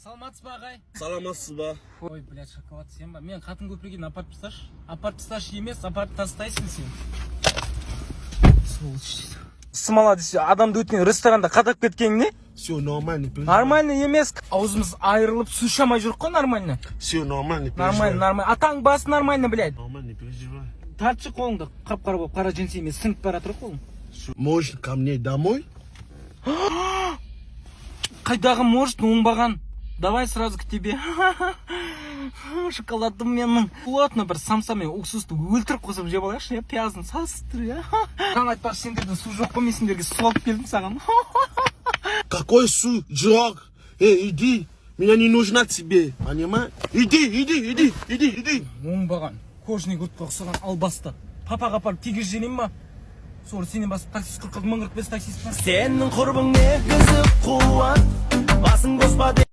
Саламатсыз ба, ағай? Саламатсыз ба? Ой, блядь, шоколад, сен ба? Мен қатын көпірге апарып тасташы. Апарып тасташы емес, апарып тастайсың сен. Сволочь дейді. Смола десе, адамды өткен ресторанда қадап кеткенің не? Все нормально, не переживай. Нормально емес. Аузымыз айырылып, су іше алмай жүрік қой нормально. Все нормально, не переживай. Нормально, нормально. Атаң басы нормально, блядь. Нормально, не переживай. Тартшы қолыңды, қап-қара болып, қара джинсимен сіңіп бара жатыр ғой қолың. Можешь ко мне домой? Қайдағы может, оңбаған. Давай сразу к тебе. Шоколадым менің. Плотно бір самса мен уксусты өлтіріп қосып жеп алайықшы, иә, пиязын сасып тұр, иә. Саған айтпақшы, сендерде су жоқ қой, мен сендерге су алып келдім саған. Какой су, жоқ? Эй, иди. Меня не нужна тебе, понимаешь? Иди, иди, иди, иди, иди. Оңбаған, кожаный куртка ұқсаған албасты. Папаға апарып тигізіп жіберейін ба? Соны сенен басып таксист 40 1045 таксист бар. Сенің құрбың негізі қуат, басың бос па?